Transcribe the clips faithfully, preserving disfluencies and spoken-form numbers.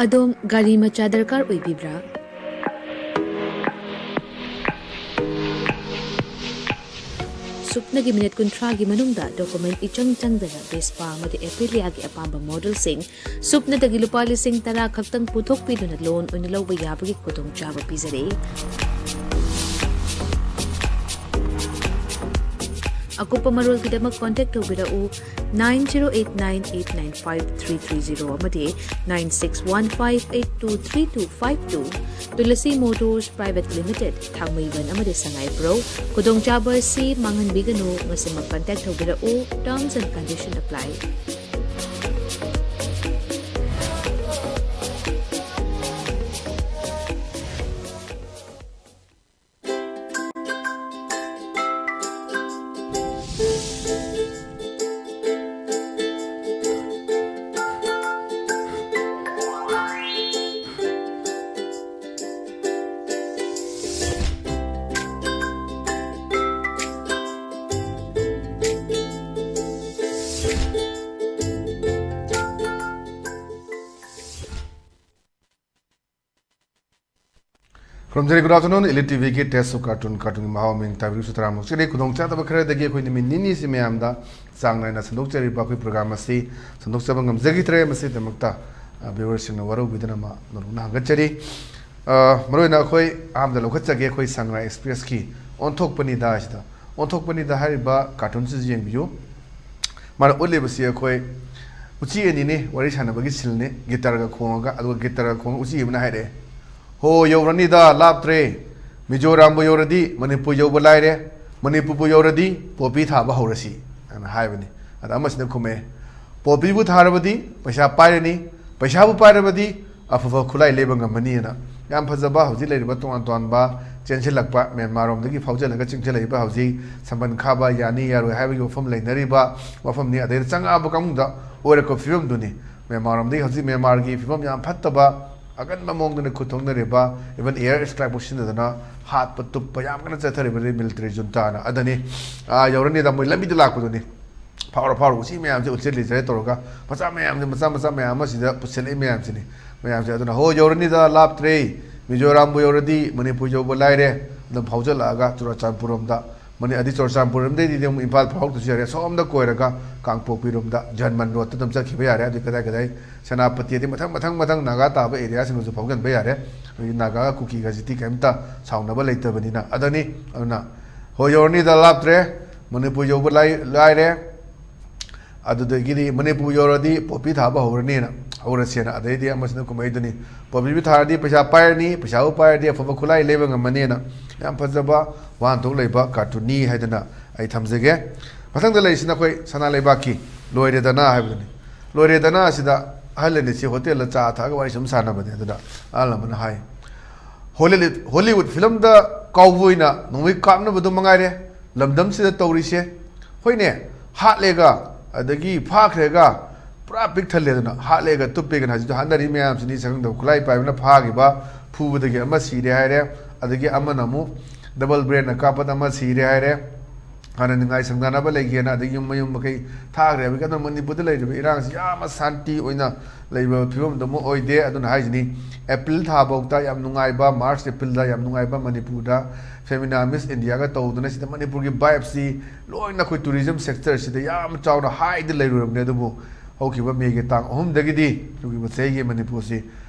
ꯑꯗꯣꯝ ꯒꯥꯔꯤ ꯃꯆꯥ ꯗꯔꯀꯥꯔ ꯑꯣꯏꯕꯤꯕ꯭ꯔꯥ? ꯁꯨꯞꯅꯒꯤ ꯃꯤꯅꯤꯠ ꯀꯨꯟꯊ꯭ꯔꯥꯒꯤ ꯃꯅꯨꯡꯗ ꯗꯣꯀꯨꯃꯦꯟ ꯏꯆꯪ ꯆꯪꯗꯅ ꯚꯦꯁꯄꯥ ꯑꯃꯗꯤ ꯑꯦꯄꯤꯂꯤꯌꯥꯒꯤ ꯑꯄꯥꯝꯕ ꯃꯣꯗꯦꯜꯁꯤꯡ ꯁꯨꯞꯅꯗꯒꯤ ꯂꯨꯄꯥ ꯂꯤꯁꯤꯡ ꯇꯔꯥ ꯈꯛꯇꯪ ꯄꯨꯊꯣꯛꯄꯤꯗꯨꯅ ꯂꯣꯟ ꯑꯣꯏꯅ ꯂꯧꯕ ꯌꯥꯕꯒꯤ ꯈꯨꯗꯣꯡꯆꯥꯕ ꯄꯤꯖꯔꯤ꯫ ꯑꯀꯨꯞꯄ ꯃꯔꯣꯜꯒꯤꯗꯃꯛ ꯀꯣꯟꯇꯦꯛ ꯇꯧꯕꯤꯔꯛꯎ nine zero eight nine eight nine five three three zero ꯑꯃꯗꯤ nine six one five eight two three two five two. Tulsi motors private limited, ꯊꯥꯡꯃꯩꯕꯟ ꯑꯃꯗꯤ ꯁꯉꯥꯏꯄ꯭ꯔꯧ꯫ ꯈꯨꯗꯣꯡꯆꯥꯕ ꯑꯁꯤ ꯃꯥꯡꯍꯟꯕꯤꯒꯅꯨ꯫ ꯉꯁꯤꯃꯛ ꯀꯟꯇꯦꯛ ꯇꯧꯕꯤꯔꯛꯎ꯫ Terms and condition apply. ꯈꯨꯔꯨꯝꯖꯔꯤ, good afternoon, Elite T ꯚꯤꯒꯤ Taste of Cartoon, ꯀꯥꯔꯇꯨꯟꯒꯤ ꯃꯍꯥꯎ ꯃꯤꯡ ꯇꯥꯕꯤꯔꯤꯕꯁꯨ ꯇꯔꯥꯃꯨꯛ ꯆꯦꯔꯤ꯫ ꯈꯨꯗꯣꯡꯆꯥꯗꯕ ꯈꯔꯗꯒꯤ ꯑꯩꯈꯣꯏ ꯅꯨꯃꯤꯠ ꯅꯤꯅꯤꯁꯤ ꯃꯌꯥꯝꯗ ꯆꯥꯡ ꯅꯥꯏꯅ ꯁꯟꯗꯣꯛꯆꯔꯤꯕ ꯑꯩꯈꯣꯏ ꯄ꯭ꯔꯣꯒ꯭ꯔꯥꯝ ꯑꯁꯤ ꯁꯟꯗꯣꯛꯆꯕ ꯉꯝꯖꯈꯤꯗ꯭ꯔꯦ꯫ ꯃꯁꯤꯗꯃꯛꯇ, ꯑ, ꯚ꯭ꯌꯨꯋꯔꯁꯤꯡꯅ ꯋꯥꯔꯧꯕꯤꯗꯅꯕ ꯅꯣꯂꯨꯛꯅ ꯍꯪꯒꯠꯆꯔꯤ꯫ ꯑ, ꯃꯔꯨꯑꯣꯏꯅ ꯑꯩꯈꯣꯏ ꯑꯍꯥꯟꯕꯗ ꯂꯧꯈꯠꯆꯒꯦ, ꯑꯩꯈꯣꯏ ꯁꯉꯥꯏ ꯑꯦꯛꯁꯄ꯭ꯔꯦꯁꯀꯤ ꯑꯣꯟꯊꯣꯛꯄꯅꯤꯗ ꯁꯤꯗ꯫ ꯑꯣꯟꯊꯣꯛꯄꯅꯤꯗ ꯍꯥꯏꯔꯤꯕ ꯀꯥꯔꯇꯨꯟꯁꯤꯁꯨ ꯌꯦꯡꯕꯤꯌꯨ꯫ ꯃꯥꯅ ꯎꯠꯂꯤꯕꯁꯤ ꯑꯩꯈꯣꯏ ꯎꯆꯤ ꯑꯅꯤꯅꯤ ꯋꯥꯔꯤ ꯁꯥꯟꯅꯕꯒꯤ ꯁꯤꯟꯅꯤ, ꯒꯤꯇꯔꯒ ꯈꯣꯡꯉꯒ, ꯑꯗꯨꯒ ꯒꯤꯇꯔꯒ ꯈꯣꯡꯉ ꯎꯆꯤ ꯑꯃꯅ ꯍꯥꯏꯔꯛꯑꯦ, "ꯍꯣ, ꯌꯧꯔꯅꯤꯗ, ꯂꯥꯞꯇ꯭ꯔꯦ꯫ ꯃꯤꯖꯣꯔꯥꯝꯕꯨ ꯌꯧꯔꯗꯤ ꯃꯅꯤꯄꯨꯔ ꯌꯧꯕ ꯂꯥꯏꯔꯦ꯫ ꯃꯅꯤꯄꯨꯔꯕꯨ ꯌꯧꯔꯗꯤ ꯄꯣꯄꯤ ꯊꯥꯕ ꯍꯧꯔꯁꯤ," ꯍꯥꯏꯅ ꯍꯥꯏꯕꯅꯤ꯫ ꯑꯗ ꯑꯃꯁꯤꯅ ꯈꯨꯝꯃꯛꯑꯦ, "ꯄꯣꯄꯤꯕꯨ ꯊꯥꯔꯕꯗꯤ ꯄꯩꯁꯥ ꯄꯥꯏꯔꯅꯤ, ꯄꯩꯁꯥꯕꯨ ꯄꯥꯏꯔꯕꯗꯤ ꯑꯐꯕ ꯈꯨꯠꯂꯥꯏ ꯂꯩꯕ ꯉꯝꯃꯅꯤꯅ." ꯌꯥꯝ ꯐꯖꯕ ꯍꯧꯖꯤꯛ ꯂꯩꯔꯤꯕ ꯇꯣꯉꯥꯟ ꯇꯣꯉꯥꯟꯕ ꯆꯦꯟꯁꯤꯜꯂꯛꯄ, ꯃ꯭ꯌꯥꯟꯃꯥꯔ ꯔꯣꯝꯗꯒꯤ ꯐꯥꯎꯖꯜꯂꯒ ꯆꯦꯟꯁꯤꯜꯂꯛꯏꯕ ꯍꯧꯖꯤꯛ ꯁꯝꯕꯟ ꯈꯥꯕ ꯌꯥꯅꯤ ꯌꯥꯔꯣꯏ ꯍꯥꯏꯕꯒꯤ ꯋꯥꯐꯝ ꯂꯩꯅꯔꯤꯕ ꯋꯥꯐꯝꯅꯤ꯫ ꯑꯗꯩꯗ ꯆꯪꯉꯛꯑꯕ ꯀꯥꯡꯕꯨꯗ ꯑꯣꯏꯔꯛꯄ ꯐꯤꯕꯝꯗꯨꯅꯤ꯫ ꯃ꯭ꯌꯥꯟꯃꯥꯔ ꯔꯣꯝꯗꯒꯤ ꯍꯧꯖꯤꯛ ꯃ꯭ꯌꯥꯟꯃꯥꯔꯒꯤ ꯐꯤꯕꯝ ꯌꯥꯝ ꯐꯠꯇꯕ, ꯑꯀꯟꯕ ꯃꯑꯣꯡꯗꯅꯤ ꯈꯨꯠ ꯊꯣꯛꯅꯔꯤꯕ, even air strike ꯐꯥꯎ ꯁꯤꯖꯤꯟꯅꯗꯅ ꯍꯥꯠꯄ ꯇꯨꯞꯄ ꯌꯥꯝ ꯀꯟꯅ ꯆꯠꯊꯔꯤꯕꯅꯤ ꯃꯤꯂꯤꯇꯔꯤ ꯖꯨꯟꯇꯥꯅ꯫ ꯑꯗꯅꯤ, ꯑꯥ, ꯌꯧꯔꯅꯤꯗ ꯃꯣꯏ ꯂꯝꯕꯤꯗ ꯂꯥꯛꯄꯗꯨꯅꯤ꯫ ꯐꯥꯎꯔ ꯐꯥꯎꯔ ꯎꯆꯤ ꯃꯌꯥꯝꯁꯦ ꯎꯆꯦ ꯂꯤꯖꯔꯦ ꯇꯧꯔꯒ ꯃꯆꯥ ꯃꯌꯥꯝꯁꯦ, ꯃꯆꯥ ꯃꯆꯥ ꯃꯌꯥꯝ ꯑꯃ ꯁꯤꯗ ꯄꯨꯁꯤꯜꯂꯛꯏ ꯃꯌꯥꯝꯁꯤꯅꯤ꯫ ꯃꯌꯥꯝꯁꯦ꯫ ꯑꯗꯨꯅ ꯍꯣ ꯌꯧꯔꯅꯤꯗ ꯂꯥꯞꯇ꯭ꯔꯦ, ꯃꯤꯖꯣꯔꯥꯝꯕꯨ ꯌꯧꯔꯗꯤ ꯃꯅꯤꯄꯨꯔ ꯌꯧꯕ ꯂꯥꯏꯔꯦ꯫ ꯑꯗꯨꯝ ꯐꯥꯎꯖꯜꯂꯛꯑꯒ ꯆꯨꯔꯆꯥꯟꯄꯨꯔ ꯔꯣꯝꯗ, ꯃꯅꯤ ꯑꯗꯩ ꯆꯨꯔꯆꯥꯟꯄꯨꯔ ꯔꯣꯝꯗꯩꯗꯤ ꯑꯃꯨꯛ ꯏꯝꯐꯥꯜ ꯐꯥꯎꯔꯛꯇ꯭ꯔꯁꯨ ꯌꯥꯔꯦ, ꯁꯣꯝꯗ ꯀꯣꯏꯔꯒ ꯀꯥꯡꯄꯣꯛꯄꯤ ꯔꯣꯝꯗ ꯖꯔꯃꯟ ꯔꯣꯗꯇ ꯑꯗꯨꯝ ꯆꯠꯈꯤꯕ ꯌꯥꯔꯦ꯫ ꯑꯗꯨ ꯀꯗꯥꯏ ꯀꯗꯥꯏ, ꯁꯦꯅꯥꯄꯇꯤ ꯑꯗꯩ ꯃꯊꯪ ꯃꯊꯪ ꯃꯊꯪ ꯅꯥꯒꯥ ꯇꯥꯕ ꯑꯦꯔꯤꯌꯥꯁꯤꯡꯗꯁꯨ ꯐꯥꯎꯖꯟꯕ ꯌꯥꯔꯦ꯫ ꯑꯗꯒꯤ ꯅꯥꯒꯥꯒ ꯀꯨꯀꯤꯒꯁꯤꯗꯤ ꯀꯩꯝꯇ ꯁꯥꯎꯅꯕ ꯂꯩꯇꯕꯅꯤꯅ꯫ ꯑꯗꯅꯤ, ꯑꯗꯨꯅ ꯍꯣꯏ ꯌꯧꯔꯅꯤꯗ ꯂꯥꯞꯇ꯭ꯔꯦ, ꯃꯅꯤꯄꯨꯔ ꯌꯧꯕ ꯂꯥꯏ-, ꯂꯥꯏꯔꯦ꯫ ꯑꯗꯨꯗꯒꯤꯗꯤ ꯃꯅꯤꯄꯨꯔ ꯌꯧꯔꯗꯤ ꯄꯣꯄꯤ ꯊꯥꯕ ꯍꯧꯔꯅꯤꯅ, ꯍꯧꯔꯁꯦꯅ꯫ ꯑꯗꯩꯗꯤ ꯑꯃꯁꯤꯅ ꯀꯨꯝꯍꯩꯗꯨꯅꯤ, ꯄꯣꯄꯤꯕꯨ ꯊꯥꯔꯗꯤ ꯄꯩꯁꯥ ꯄꯥꯏꯔꯅꯤ, ꯄꯩꯁꯥꯕꯨ ꯄꯥꯏꯔꯗꯤ ꯑꯐꯕ ꯈꯨꯠꯂꯥꯏ ꯂꯩꯕ ꯉꯝꯃꯅꯤꯅ꯫ ꯌꯥꯝ ꯐꯖꯕ ꯋꯥꯍꯟꯊꯣꯛ ꯂꯩꯕ ꯀꯥꯔꯇꯨꯟꯅꯤ ꯍꯥꯏꯗꯅ ꯑꯩ ꯊꯝꯖꯒꯦ꯫ ꯃꯊꯪꯗ ꯂꯩꯔꯤꯁꯤꯅ ꯑꯩꯈꯣꯏ ꯁꯅꯥ ꯂꯩꯕꯥꯛꯀꯤ ꯂꯣꯏꯔꯦꯗꯅ ꯍꯥꯏꯕꯗꯨꯅꯤ꯫ ꯂꯣꯏꯔꯦꯗꯅ ꯑꯁꯤꯗ ꯑꯍꯜ ꯑꯅꯤꯁꯤ ꯍꯣꯇꯦꯜꯗ ꯆꯥ ꯊꯛꯑꯒ ꯋꯥꯔꯤ ꯁꯨꯝ ꯁꯥꯟꯅꯕꯅꯦ꯫ ꯑꯗꯨꯗ ꯑꯍꯜ ꯑꯃꯅ ꯍꯥꯏ, "ꯍꯣꯂꯤꯋꯨꯗ, ꯍꯣꯂꯤꯋꯨꯗ ꯐꯤꯂꯝꯗ ꯀꯥꯎꯕꯣꯏꯅ ꯅꯣꯡꯃꯩ ꯀꯥꯞꯅꯕꯗꯣ ꯃꯉꯥꯏꯔꯦ ꯂꯝꯗꯝꯁꯤꯗ ꯇꯧꯔꯤꯁꯦ꯫ ꯍꯣꯏꯅꯦ, ꯍꯥꯠꯂꯦꯒ, ꯑꯗꯒꯤ ꯐꯥꯈ꯭ꯔꯦꯒ, ꯄꯨꯔꯥ ꯄꯤꯛ ꯊꯜꯂꯦꯗꯅ, ꯍꯥꯠꯂꯦꯒ ꯇꯨꯞꯄꯦꯒꯅ ꯍꯧꯖꯤꯛꯇꯤ ꯍꯥꯠꯅꯔꯤ ꯃꯌꯥꯝꯁꯤꯅꯤ꯫ ꯁꯪꯗꯕ ꯈꯨꯠꯂꯥꯏ ꯄꯥꯏꯕꯅ ꯐꯥꯈꯤꯕ, ꯐꯨꯕꯗꯒꯤ ꯑꯃ ꯁꯤꯔꯦ ꯍꯥꯏꯔꯦ, ꯑꯗꯒꯤ ꯑꯃꯅ ꯑꯃꯨꯛ ꯗꯕꯜ ꯕ꯭ꯔꯦꯟꯅ ꯀꯥꯞꯄꯗ ꯑꯃ ꯁꯤꯔꯦ ꯍꯥꯏꯔꯦ꯫ ꯍꯥꯟꯅ ꯅꯤꯡꯉꯥꯏ ꯁꯪꯗꯥꯅꯕ ꯂꯩꯒꯦꯅ ꯑꯗꯒꯤ ꯌꯨꯝ ꯃꯌꯨꯝ ꯃꯀꯩ ꯊꯥꯈ꯭ꯔꯦ ꯍꯥꯏꯕꯒꯤ꯫ ꯑꯗꯨꯅ ꯃꯅꯤꯄꯨꯔꯗ ꯂꯩꯔꯤꯕ ꯏꯔꯥꯡꯁꯤ ꯌꯥꯝꯅ ꯁꯥꯟꯇꯤ ꯑꯣꯏꯅ ꯂꯩꯕ ꯐꯤꯕꯝꯗꯨꯃ ꯑꯣꯏꯗꯦ꯫ ꯑꯗꯨꯅ ꯍꯥꯏꯁꯤꯅꯤ, ꯑꯦꯄ꯭ꯔꯤꯜ ꯊꯥꯐꯧꯗ ꯌꯥꯝ ꯅꯨꯡꯉꯥꯏꯕ, ꯃꯥꯔꯆ, ꯑꯦꯄ꯭ꯔꯤꯜꯗ ꯌꯥꯝ ꯅꯨꯡꯉꯥꯏꯕ ꯃꯅꯤꯄꯨꯔꯗ ꯐꯦꯃꯤꯅꯥ ꯃꯤꯁ ꯏꯟꯗꯤꯌꯥꯒ ꯇꯧꯗꯅ ꯁꯤꯗ ꯃꯅꯤꯄꯨꯔꯒꯤ ꯚꯥꯏꯞꯁꯤ ꯂꯣꯏꯅ ꯑꯩꯈꯣꯏ ꯇꯨꯔꯤꯖꯝ ꯁꯦꯛꯇꯔꯁꯤꯗ ꯌꯥꯝ ꯆꯥꯎꯅ ꯍꯥꯏꯗ ꯂꯩꯔꯨꯔꯕꯅꯦ꯫ ꯑꯗꯨꯕꯨ ꯍꯧꯈꯤꯕ ꯃꯦꯒꯤ ꯇꯥꯡ ꯑꯍꯨꯝꯗꯒꯤꯗꯤ ꯍꯧꯈꯤꯕ ꯆꯍꯤꯒꯤ ꯃꯅꯤꯄꯨꯔꯁꯤ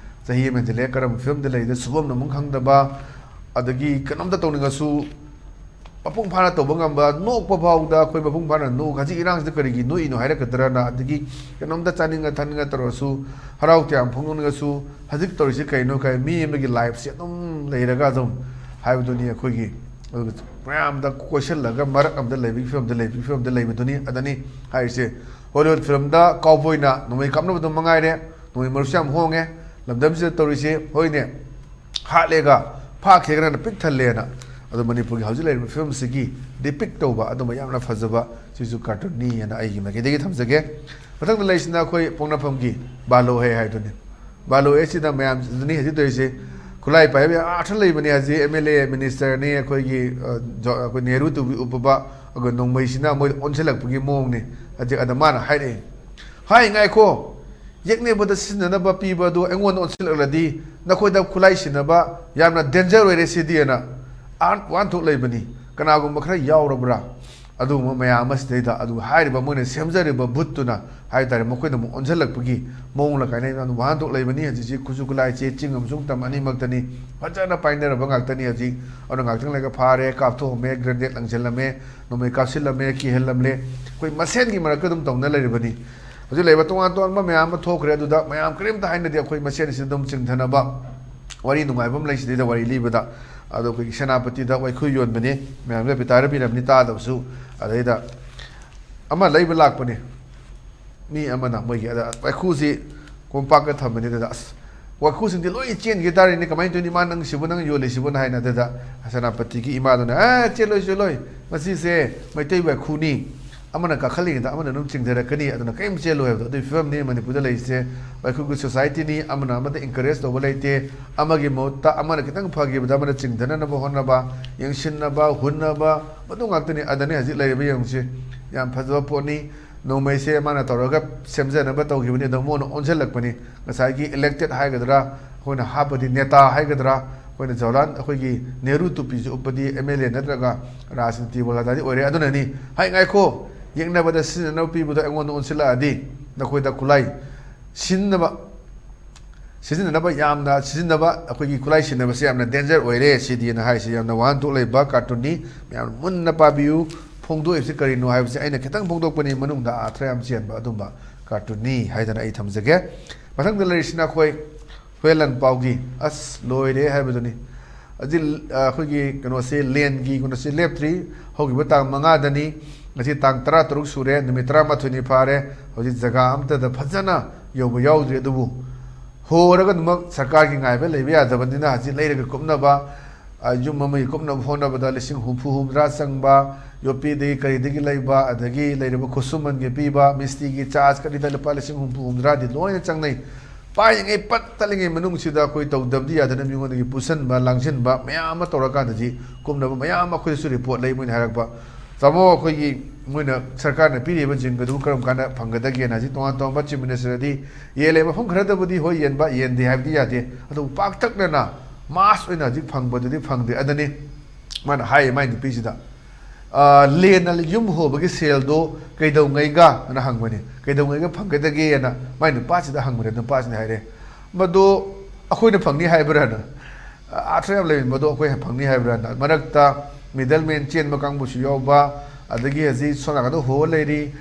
ꯆꯍꯤ ꯑꯃ ꯍꯦꯟꯖꯤꯜꯂꯛꯑꯦ꯫ ꯀꯔꯝꯕ ꯐꯤꯕꯝꯗ ꯂꯩꯗ ꯁꯨꯐꯝ ꯅꯣꯝꯐꯝ ꯈꯪꯗꯕ, ꯑꯗꯒꯤ ꯀꯩꯅꯣꯝꯇ ꯇꯧꯅꯤꯡꯉꯁꯨ ꯃꯄꯨꯡ ꯐꯥꯅ ꯇꯧꯕ ꯉꯝꯕ, ꯅꯣꯛꯄ ꯐꯥꯎꯗ ꯑꯩꯈꯣꯏ ꯃꯄꯨꯡ ꯐꯥꯅ ꯅꯣꯛ-, ꯍꯧꯖꯤꯛ ꯏꯔꯥꯡꯁꯤꯗ ꯀꯔꯤꯒꯤ ꯅꯣꯛꯏꯅꯣ ꯍꯥꯏꯔꯛꯀꯗ꯭ꯔꯅ, ꯑꯗꯒꯤ ꯀꯩꯅꯣꯝꯇ ꯆꯥꯅꯤꯡꯉ ꯊꯛꯅꯤꯡꯉ ꯇꯧꯔꯁꯨ, ꯍꯔꯥꯎ ꯇꯌꯥꯝ ꯐꯣꯡꯗꯣꯛꯅꯤꯡꯉꯁꯨ, ꯍꯧꯖꯤꯛ ꯇꯧꯔꯤꯁꯤ ꯀꯩꯅꯣ? ꯀꯩ ꯃꯤ ꯑꯃꯒꯤ ꯂꯥꯏꯐꯁꯦ ꯑꯗꯨꯝ ꯂꯩꯔꯒ ꯑꯗꯨꯝ ꯍꯥꯏꯕꯗꯨꯅꯤ ꯑꯩꯈꯣꯏꯒꯤ꯫ ꯑꯗꯨꯒ ꯃꯌꯥꯝꯗ ꯀꯣꯏꯁꯤꯜꯂꯒ ꯃꯔꯛ ꯑꯃꯗ ꯂꯩꯕꯒꯤ ꯐꯤꯕꯝꯗ ꯂꯩꯕꯒꯤ ꯐꯤꯕꯝꯗ ꯂꯩꯕꯗꯨꯅꯤ꯫ ꯑꯗꯅꯤ ꯍꯥꯏꯔꯤꯁꯦ, ꯍꯣꯂꯤꯋꯨꯗ ꯐꯤꯂꯝꯗ ꯀꯥꯎꯕꯣꯏꯅ ꯅꯣꯡꯃꯩ ꯀꯥꯞꯅꯕꯗꯨ ꯃꯉꯥꯏꯔꯦ, ꯅꯣꯡꯃꯩ ꯃꯔꯨꯁꯨ ꯌꯥꯝ ꯍꯣꯡꯉꯦ, ꯂꯝꯗꯝꯁꯤꯗ ꯇꯧꯔꯤꯁꯦ꯫ ꯍꯣꯏꯅꯦ, ꯍꯥꯠꯂꯦꯒ ꯐꯥꯈꯤꯒꯅ ꯄꯤꯛ ꯊꯜꯂꯦꯅ꯫ ꯑꯗꯣ ꯃꯅꯤꯄꯨꯔꯒꯤ ꯍꯧꯖꯤꯛ ꯂꯩꯔꯤꯕ ꯐꯤꯕꯝꯁꯤꯒꯤ ꯗꯤꯄꯤꯛ ꯇꯧꯕ ꯑꯗꯨꯝꯕ ꯌꯥꯝꯅ ꯐꯖꯕ, ꯁꯤꯁꯨ ꯀꯥꯔꯇꯨꯟꯅꯤ ꯍꯥꯏꯅ ꯑꯩꯒꯤ ꯃꯥꯏꯀꯩꯗꯒꯤ ꯊꯝꯖꯒꯦ꯫ ꯃꯊꯪꯗ ꯂꯩꯔꯤꯁꯤꯅ ꯑꯩꯈꯣꯏ ꯄꯣꯛꯅꯐꯝꯒꯤ ꯕꯥꯂꯣ ꯍꯦ ꯍꯥꯏꯗꯨꯅꯤ꯫ ꯕꯥꯂꯣ ꯍꯦꯁꯤꯗ ꯃꯌꯥꯝꯁꯤꯗꯅꯤ ꯍꯧꯖꯤꯛ ꯇꯧꯔꯤꯁꯦ꯫ ꯈꯨꯠꯂꯥꯏ ꯄꯥꯏꯕ ꯌꯥꯝ ꯑꯥꯔꯊ ꯂꯩꯕꯅꯤ ꯍꯧꯖꯤꯛ꯫ ꯑꯦꯝ ꯑꯦꯜ ꯑꯦ, ꯃꯤꯅꯤꯁꯇꯔꯅꯤ, ꯑꯩꯈꯣꯏꯒꯤ, ꯑ, ꯖꯣ-, ꯑꯩꯈꯣꯏ ꯅꯦꯍꯔꯨ ꯇꯨꯄꯤ ꯎꯞꯄꯕ, ꯑꯗꯨꯒ ꯅꯣꯡꯃꯩꯁꯤꯅ ꯃꯣꯏ ꯑꯣꯟꯁꯤꯜꯂꯛꯄꯒꯤ ꯃꯑꯣꯡꯅꯤ꯫ ꯍꯧꯖꯤꯛ ꯑꯗ ꯃꯥꯅ ꯍꯥꯏꯔꯛꯑꯦ, "ꯍꯥꯏ, ꯉꯥꯏꯈꯣ, ꯌꯦꯛꯅꯕꯗ ꯁꯤꯖꯤꯟꯅꯅꯕ ꯄꯤꯕ ꯑꯗꯨ ꯑꯩꯉꯣꯟꯗ ꯑꯣꯟꯁꯤꯜꯂꯛꯂꯗꯤ ꯅꯈꯣꯏꯗ ꯈꯨꯠꯂꯥꯏ ꯁꯤꯟꯅꯕ ꯌꯥꯝꯅ danger ꯑꯣꯏꯔꯦ ꯁꯤꯗꯤ ꯑꯅ ꯑꯍꯥꯟ ꯋꯥꯍꯟꯊꯣꯛ ꯂꯩꯕꯅꯤ꯫ ꯀꯅꯥꯒꯨꯝꯕ ꯈꯔ ꯌꯥꯎꯔꯕ꯭ꯔꯥ? ꯑꯗꯨꯒꯨꯝꯕ ꯃꯌꯥꯝ ꯑꯃ ꯁꯤꯗꯩꯗ ꯑꯗꯨ ꯍꯥꯏꯔꯤꯕ ꯃꯣꯏꯅ ꯁꯦꯝꯖꯔꯤꯕ ꯕꯨꯠꯇꯨꯅ ꯍꯥꯏ ꯇꯥꯔꯦ, ꯃꯈꯣꯏꯅ ꯑꯃꯨꯛ ꯑꯣꯟꯁꯤꯜꯂꯛꯄꯒꯤ ꯃꯑꯣꯡ ꯂꯀꯥꯏꯅ ꯑꯗꯨꯝ ꯋꯥꯍꯟꯊꯣꯛ ꯂꯩꯕꯅꯤ꯫ ꯍꯧꯖꯤꯛꯁꯤ ꯈꯨꯠꯁꯨ ꯈꯨꯠꯂꯥꯏꯁꯦ ꯆꯤꯡ ꯑꯃꯁꯨꯡ ꯇꯝ ꯑꯅꯤꯃꯛꯇꯅꯤ ꯐꯖꯅ ꯄꯥꯏꯅꯔꯕ ꯉꯥꯛꯇꯅꯤ꯫ ꯍꯧꯖꯤꯛ ꯑꯗꯨꯅ ꯉꯥꯛꯇꯪ ꯂꯩꯔꯒ ꯐꯥꯔꯦ, ꯀꯥꯞꯊꯣꯛꯑꯝꯃꯦ, grenade ꯂꯪꯁꯤꯜꯂꯝꯃꯦ, ꯅꯣꯡꯃꯩ ꯀꯥꯞꯁꯤꯜꯂꯝꯃꯦ, ꯀꯤꯍꯜꯂꯝꯂꯦ, ꯑꯩꯈꯣꯏ ꯃꯁꯦꯟꯒꯤ ꯃꯔꯛꯇ ꯑꯗꯨꯝ ꯇꯧꯅ ꯂꯩꯔꯤꯕꯅꯤ꯫ ꯍꯧꯖꯤꯛ ꯂꯩꯕ ꯇꯣꯉꯥꯟ ꯇꯣꯉꯥꯟꯕ ꯃꯌꯥꯝ ꯑꯃ ꯊꯣꯛꯈ꯭ꯔꯦ꯫ ꯑꯗꯨꯗ ꯃꯌꯥꯝ ꯀꯔꯤꯝꯇ ꯍꯥꯏꯅꯗꯦ, ꯑꯩꯈꯣꯏ ꯃꯁꯦꯟꯁꯤꯗ ꯑꯗꯨꯝ ꯆꯤꯡꯊꯅꯕ ꯋꯥꯔꯤ ꯅꯨꯡꯉꯥꯏꯕ ꯑꯃ ꯂꯩ ꯁꯤꯗꯩꯗ ꯋꯥꯔꯤ ꯂꯤꯕꯗ꯫ ꯑꯗꯣ ꯑꯩꯈꯣꯏꯒꯤ ꯁꯦꯅꯥꯄꯇꯤꯗ ꯋꯥꯏꯈꯨ ꯌꯣꯟꯕꯅꯤ, ꯃꯌꯥꯝꯗ ꯄꯤꯇꯥꯔ ꯄꯤꯔꯝꯅꯤ ꯇꯥꯗꯕꯁꯨ꯫ ꯑꯗꯩꯗ ꯑꯃ ꯂꯩꯕ ꯂꯥꯛꯄꯅꯤ ꯃꯤ ꯑꯃꯅ, ꯃꯣꯏꯒꯤ ꯑꯗ ꯋꯥꯏꯈꯨꯁꯤ ꯀꯣꯝꯄꯥꯛꯇ ꯊꯝꯕꯅꯤ꯫ ꯑꯗꯨꯗ ꯑꯁ, ꯋꯥꯏꯈꯨꯁꯤꯡꯗꯤ ꯂꯣꯏ ꯆꯦꯟꯈꯤ ꯇꯥꯔꯦꯅꯦ, ꯀꯃꯥꯏꯅ ꯇꯧꯅꯤ? ꯃꯥ ꯅꯪꯁꯤꯕꯨ, ꯅꯪ ꯌꯣꯜꯂꯤꯁꯤꯕꯨꯅ ꯍꯥꯏꯅ꯫ ꯑꯗꯨꯗ ꯁꯦꯅꯥꯄꯇꯤꯒꯤ ꯏꯃꯥꯗꯨꯅ, "ꯑꯦ, ꯆꯦꯜꯂꯣꯏ, ꯆꯦꯜꯂꯣꯏ, ꯃꯁꯤꯁꯦ ꯃꯩꯇꯩ ꯋꯥꯏꯈꯨꯅꯤ, ꯑꯃꯅ ꯀꯥꯈꯠꯂꯤꯉꯩꯗ ꯑꯃꯅ ꯑꯗꯨꯝ ꯆꯤꯡꯊꯔꯛꯀꯅꯤ, ꯑꯗꯨꯅ ꯀꯔꯤꯝ ꯆꯦꯜꯂꯣꯏ" ꯍꯥꯏꯕꯗꯣ꯫ ꯑꯗꯨꯒꯤ ꯐꯤꯕꯝꯅꯤ ꯃꯅꯤꯄꯨꯔꯗ ꯂꯩꯔꯤꯁꯦ꯫ ꯋꯥꯏꯈꯨꯒꯤ societyꯅꯤ, ꯑꯃꯅ ꯑꯃꯗ encourage ꯇꯧꯕ ꯂꯩꯇꯦ꯫ ꯑꯃꯒꯤ ꯃꯍꯨꯠꯇ ꯑꯃꯅ ꯈꯤꯇꯪ ꯐꯈꯤꯕꯗ ꯑꯃꯅ ꯆꯤꯡꯊꯅꯅꯕ ꯍꯣꯠꯅꯕ, ꯌꯦꯡꯁꯤꯟꯅꯕ, ꯍꯨꯟꯅꯕ, ꯃꯗꯨ ꯉꯥꯛꯇꯅꯤ꯫ ꯑꯗꯅꯤ ꯍꯧꯖꯤꯛ ꯂꯩꯔꯤꯕ ꯌꯦꯡꯉꯨꯁꯤ, ꯌꯥꯝ ꯐꯖꯕ ꯄꯣꯠꯅꯤ꯫ ꯅꯣꯡꯃꯩꯁꯦ ꯃꯥꯅ ꯇꯧꯔꯒ ꯁꯦꯝꯖꯅꯕ ꯇꯧꯈꯤꯕꯅꯤ, ꯑꯗꯣ ꯃꯉꯣꯟꯗ ꯑꯣꯟꯁꯤꯜꯂꯛꯄꯅꯤ꯫ ꯉꯁꯥꯏꯒꯤ elected ꯍꯥꯏꯒꯗ꯭ꯔꯥ, ꯑꯩꯈꯣꯏꯅ ꯍꯥꯞꯄꯗꯤ ꯅꯦꯇꯥ ꯍꯥꯏꯒꯗ꯭ꯔꯥ, ꯑꯩꯈꯣꯏꯅ ꯖꯋꯥꯍꯔꯂꯥꯜ, ꯑꯩꯈꯣꯏꯒꯤ ꯅꯦꯍꯔꯨ ꯇꯨꯄꯤꯁꯦ ꯎꯞꯄꯗꯤ MLA ꯅꯠꯇ꯭ꯔꯒ ꯔꯥꯖꯅꯤꯇꯤ ꯋꯥꯂꯥꯗꯤ ꯑꯣꯏꯔꯦ꯫ ꯑꯗꯨꯅꯅꯤ, ꯍꯥꯏ ꯉꯥꯏꯈꯣ, ꯌꯦꯛꯅꯕꯗ ꯁꯤꯖꯤꯟꯅꯅꯕ ꯄꯤꯕꯗꯣ ꯑꯩꯉꯣꯟꯗ ꯑꯣꯟꯁꯤꯜꯂꯛꯑꯗꯤ ꯅꯈꯣꯏꯗ ꯈꯨꯠꯂꯥꯏ ꯁꯤꯖꯤꯟꯅꯕ, ꯁꯤꯖꯤꯟꯅꯅꯕ ꯌꯥꯝꯅ ꯁꯤꯖꯤꯟꯅꯕ, ꯑꯩꯈꯣꯏꯒꯤ ꯈꯨꯠꯂꯥꯏ ꯁꯤꯖꯤꯟꯅꯕꯁꯦ ꯌꯥꯝꯅ danger ꯑꯣꯏꯔꯦ꯫ ꯁꯤꯗꯤꯅ ꯍꯥꯏꯁꯤ ꯌꯥꯝꯅ ꯋꯥꯍꯟꯊꯣꯛ ꯂꯩꯕ cartoonꯅꯤ꯫ ꯃꯌꯥꯝ ꯃꯨꯟꯅ ꯄꯥꯕꯤꯌꯨ꯫ ꯐꯣꯡꯗꯣꯛꯏꯕꯁꯤ ꯀꯔꯤꯅꯣ ꯍꯥꯏꯕꯁꯤ ꯑꯩꯅ ꯈꯤꯇꯪ ꯐꯣꯡꯗꯣꯛꯄꯅꯤ, ꯃꯅꯨꯡꯗ ꯑꯥꯔꯊ ꯌꯥꯝ ꯆꯦꯟꯕ ꯑꯗꯨꯝꯕ cartoonꯅꯤ ꯍꯥꯏꯗꯅ ꯑꯩ ꯊꯝꯖꯒꯦ꯫ ꯃꯊꯪꯗ ꯂꯩꯔꯤꯁꯤꯅ ꯑꯩꯈꯣꯏ ꯍꯨꯌꯦꯟ ꯂꯥꯟꯄꯥꯎꯒꯤ, ꯑꯁ, ꯂꯣꯏꯔꯦ ꯍꯥꯏꯕꯗꯨꯅꯤ꯫ ꯍꯧꯖꯤꯛ, ꯑ, ꯑꯩꯈꯣꯏꯒꯤ ꯀꯩꯅꯣꯁꯦ, ꯂꯦꯟꯒꯤ ꯀꯩꯅꯣꯁꯦ ꯂꯦꯞꯇ꯭ꯔꯤ꯫ ꯍꯧꯈꯤꯕ ꯇꯥꯡ ꯃꯉꯥꯗꯅꯤ, ꯉꯁꯤ ꯇꯥꯡ ꯇꯔꯥꯇꯔꯨꯛ ꯁꯨꯔꯦ, ꯅꯨꯃꯤꯠ ꯇꯔꯥꯃꯥꯊꯣꯏꯅꯤ ꯐꯥꯔꯦ꯫ ꯍꯧꯖꯤꯛ ꯖꯒꯥ ꯑꯃꯠꯇꯗ ꯐꯖꯅ ꯌꯧꯕ ꯌꯥꯎꯗ꯭ꯔꯤ꯫ ꯑꯗꯨꯕꯨ ꯍꯣꯔꯒ ꯑꯗꯨꯃꯛ ꯁꯔꯀꯥꯔꯒꯤ ꯉꯥꯏꯕ ꯂꯩꯕ ꯌꯥꯗꯕꯅꯤꯅ ꯍꯧꯖꯤꯛ ꯂꯩꯔꯒ ꯀꯨꯞꯅꯕ, ꯑ, ꯌꯨꯝ ꯑꯃꯒꯤ ꯀꯨꯞꯅꯕ ꯍꯣꯠꯅꯕꯗ ꯂꯤꯁꯤꯡ ꯍꯨꯝꯐꯨ ꯍꯨꯝꯗ꯭ꯔꯥ ꯆꯪꯕ, ꯌꯣꯠꯄꯤꯗꯒꯤ ꯀꯔꯤꯗꯒꯤ ꯂꯩꯕ, ꯑꯗꯒꯤ ꯂꯩꯔꯤꯕ ꯈꯨꯠꯁꯨꯃꯟꯒꯤ ꯄꯤꯕ, ꯃꯤꯁꯇ꯭ꯔꯤꯒꯤ ꯆꯥꯔꯖ ꯀꯔꯤꯗ ꯂꯨꯄꯥ ꯂꯤꯁꯤꯡ ꯍꯨꯝꯐꯨ ꯍꯨꯝꯗ꯭ꯔꯥꯗꯤ ꯂꯣꯏꯅ ꯆꯪꯅꯩ꯫ ꯄꯥꯏꯔꯤꯉꯩ ꯄꯠ ꯇꯠꯂꯤꯉꯩ ꯃꯅꯨꯡꯁꯤꯗ ꯑꯩꯈꯣꯏ ꯇꯧꯗꯕꯗꯤ ꯌꯥꯗꯅ ꯃꯤꯉꯣꯟꯗꯒꯤ ꯄꯨꯁꯟꯕ, ꯂꯥꯡꯁꯤꯟꯕ ꯃꯌꯥꯝ ꯑꯃ ꯇꯧꯔꯀꯥꯟꯗꯗꯤ ꯀꯨꯝꯅꯕ ꯃꯌꯥꯝ ꯑꯃ ꯑꯩꯈꯣꯏꯗꯁꯨ ꯔꯤꯄꯣꯔꯠ ꯂꯩ꯫ ꯃꯣꯏꯅ ꯍꯥꯏꯔꯛꯄ ꯇꯥꯃꯣ, ꯑꯩꯈꯣꯏꯒꯤ ꯃꯣꯏꯅ ꯁꯔꯀꯥꯔꯅ ꯄꯤꯔꯤꯕ ꯖꯤꯝꯒꯗꯨ ꯀꯔꯝ ꯀꯥꯟꯗ ꯐꯪꯒꯗꯒꯦꯅ ꯍꯧꯖꯤꯛ ꯇꯣꯉꯥꯟ ꯇꯣꯉꯥꯟꯕ ꯆꯤꯐ ꯃꯤꯅꯤꯁꯇꯔꯗꯤ ꯌꯦꯜꯂꯦ, ꯃꯐꯝ ꯈꯔꯗꯕꯨꯗꯤ ꯍꯣꯏ ꯌꯦꯟꯕ ꯌꯦꯟꯗꯦ ꯍꯥꯏꯕꯗꯤ ꯌꯥꯗꯦ, ꯑꯗꯨꯕꯨ ꯄꯥꯛꯇꯛꯅꯅ ꯃꯥꯁ ꯑꯣꯏꯅ ꯍꯧꯖꯤꯛ ꯐꯪꯕꯗꯨꯗꯤ ꯐꯪꯗꯦ꯫ ꯑꯗꯨꯅꯤ ꯃꯥꯅ ꯍꯥꯏꯌꯦ ꯃꯥꯏ ꯅꯨꯄꯤꯁꯤꯗ, "ꯑ, ꯂꯦꯟꯅ ꯌꯨꯝ ꯍꯣꯕꯒꯤ ꯁꯦꯜꯗꯣ ꯀꯩꯗꯧꯉꯩꯒ?" ꯑꯅ ꯍꯪꯕꯅꯤ꯫ "ꯀꯩꯗꯧꯉꯩꯒ ꯐꯪꯒꯗꯒꯦꯅ?" ꯃꯥꯏ ꯅꯨꯄꯥꯁꯤꯗ ꯍꯪꯕꯅꯦ꯫ ꯅꯨꯄꯥꯁꯤꯅ ꯍꯥꯏꯔꯦ, "ꯃꯗꯣ ꯑꯩꯈꯣꯏꯅ ꯐꯪꯅꯤ ꯍꯥꯏꯕ꯭ꯔꯥꯅ? ꯑꯥꯔꯊ ꯌꯥꯝ ꯂꯩꯕ ꯃꯗꯣ ꯑꯩꯈꯣꯏ ꯐꯪꯅꯤ ꯍꯥꯏꯕ꯭ꯔꯥꯅ?" ꯃꯔꯛꯇ ꯃꯤꯗꯜ ꯃꯦꯟ ꯆꯦꯟꯕ ꯀꯥꯡꯕꯨꯁꯨ ꯌꯥꯎꯕ, ꯑꯗꯒꯤ ꯍꯧꯖꯤꯛ ꯁꯣꯝ ꯅꯥꯀꯟꯗ ꯍꯣ ꯂꯩꯔꯤ,